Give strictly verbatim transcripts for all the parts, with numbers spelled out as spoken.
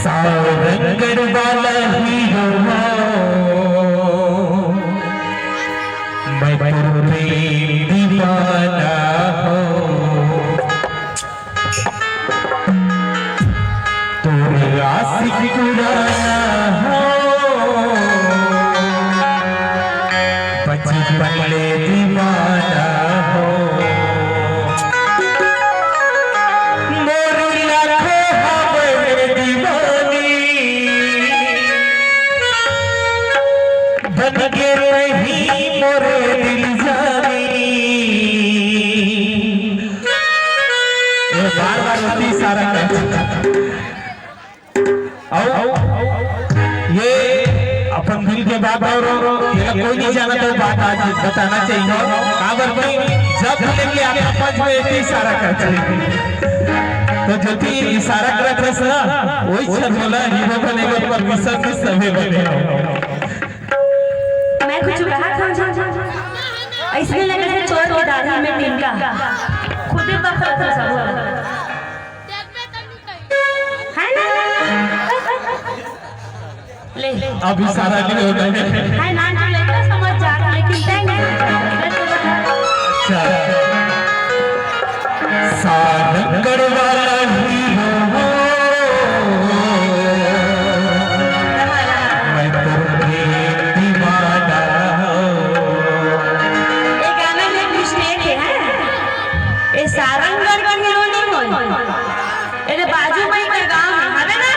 तारंगढ़ वाला हीरो हो, मैं तोर प्रेम दीवाना हो, तोर आशिक पुराना हो, बचपन ले दीवाना हो। मोर लाखों हवय दीवानी, बन के रही मोर दिल जानी। ये बार बार होती सारा काम। अउ ये अपन दिल के बात, अउ ये कोई नहीं जानत, तो बात आज बताना चाहिए। काबर कि जब लेके आपका पंच में एक ही इशारा करते हैं, तो जो भी इशारा करत हस ना, वही क्षण बोला, हीरो बने के परमिशन से सभी बने। मैं कुछ कहा था, ऐसने लगे थे चोर की दाढ़ी में टीका, खुदे पकड़ा था सब। है ना? ले। अब इशारा नहीं होता है। है ना, जो लड़का समझ जाता, लेकिन तय नहीं समझ जाता। अच्छा। सारंगढ़ वाला हीरो हो, मैं तोर प्रेम दीवाना हो। ये गाना में कुछ नहीं है, ये सारंगढ़ का हीरो नहीं हो। एदे बाजू में एकर गांव हे, हवे ना?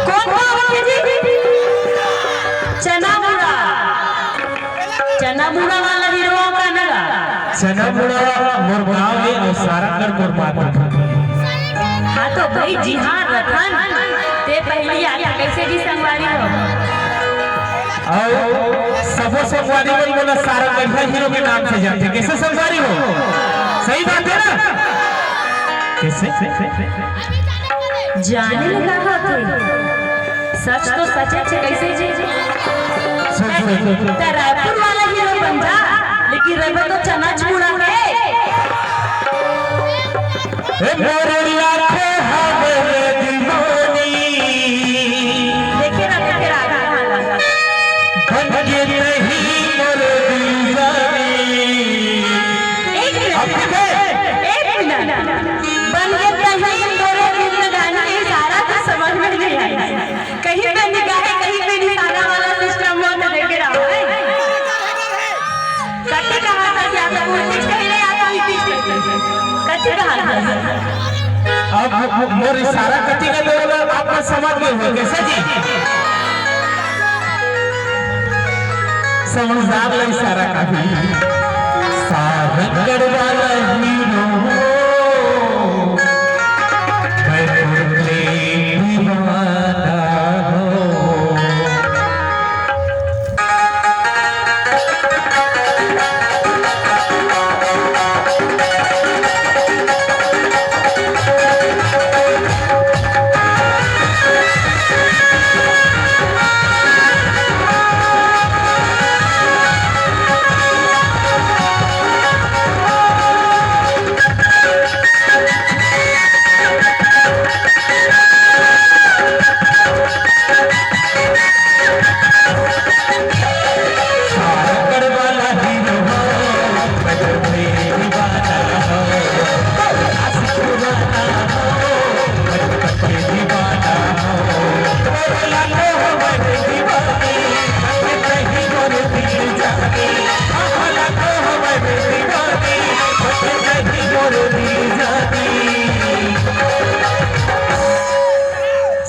कौन गांव हे जी? चनामुड़ा। चनामुड़ा वाला हीरो का ना गा? चनामुड़ा मोर गांव हे अउ सारंगढ़ मोर माता। हाँ तो भाई, जिहां रतन ते पहली आके कैसे जी संगवारी हो? अउ सबो संगवारी मन मोला सारंगढ़िया हीरो के नाम से जानथे। कैसे संगवारी हो? सही बात है ना? कैसे? जाने में का होथे? सच तो सच हे, कैसे जी? सच, सच, सच। त रायपुर वाला हीरो बन जा, लेकिन रहे तो चनाचूड़ा के। ए मोर लाखों हवय दीवानी। देखे ना, देखे ना, आगे, आगे, आगे। बन के नहीं मोर दिल जानी। एक मिनट। अब ठीक है? एक मिनट। बन के नहीं मोर दिल जानी, ये सारा तो समझ में नहीं आया। कहीं पे निगाहें, कहीं पे निशाना वाला सिस्टम हो तो देखे रहो, हैं? कथी कहा था कि आप उल्टी कह रहे, आप उल्टी कह रहे? कथी कहा था? अब मोर इशारा कथी का देवला, आप मन समझ गए हो, कैसे जी? समझदार ला इशारा काफी। सारंगढ़ वाला हीरो हो, मैं तोर प्रेम दीवाना हो।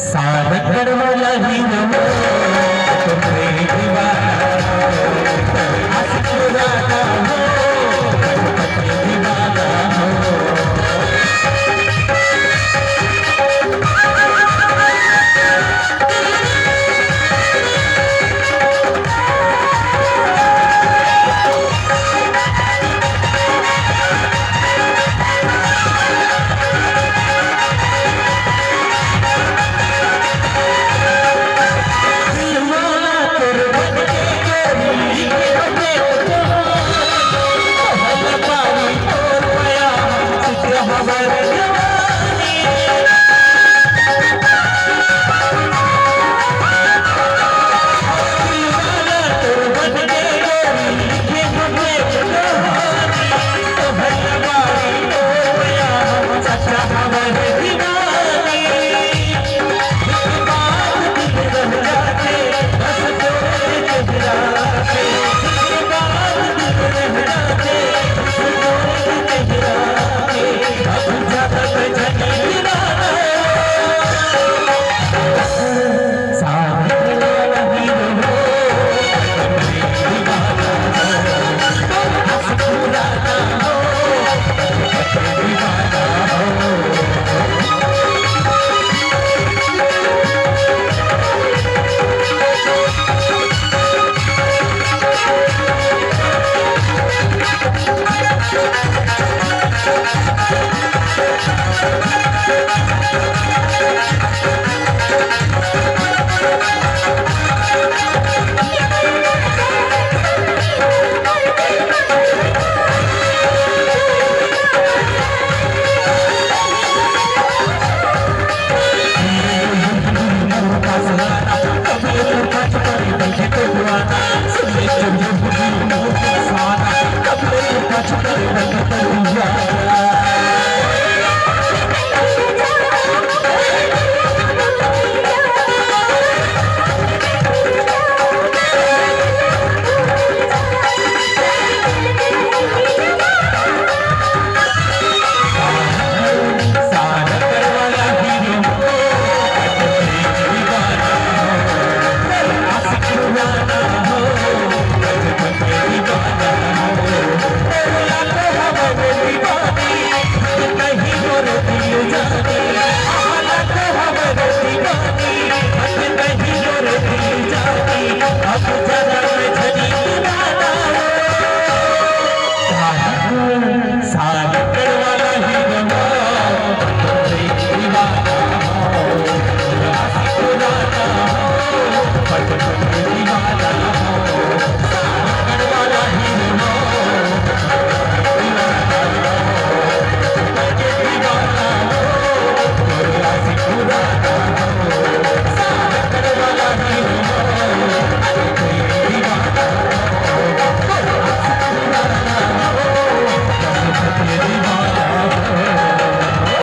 सारंगढ़ वाला हीरो